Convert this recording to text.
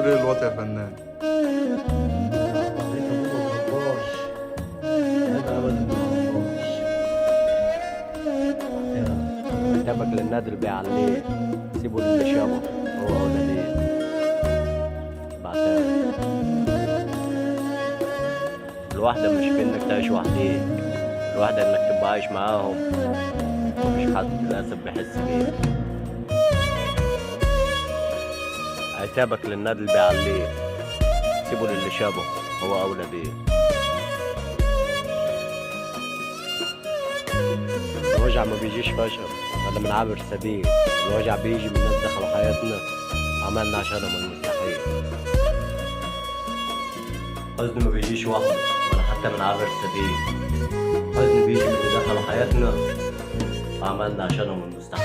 تقول ايه للوطي يا فنان؟ عليك ابوه ما بيرباش، عيب ابدا ما بيرباش. عتابك للنادل بيعليه، سيبه للي شابه هو أولى ليه. بعتاب الوحدة مش في إنك تعيش وحديك، الوحدة إنك تبقى عايش معاهم مفيش حد للأسف بيحس بيك. عتابك للنادل بيعليه، سيبه للي شابه هو أولى بيه. الوجع ما بيجيش فجأة ولا من عابر سبيل، الوجع بيجي من ناس دخلوا حياتنا وعملنا عشانهم المستحيل. حزن ما بيجيش وحده ولا حتى من عابر سبيل، حزن بيجي من اللي دخلوا حياتنا وعملنا عشانهم المستحيل.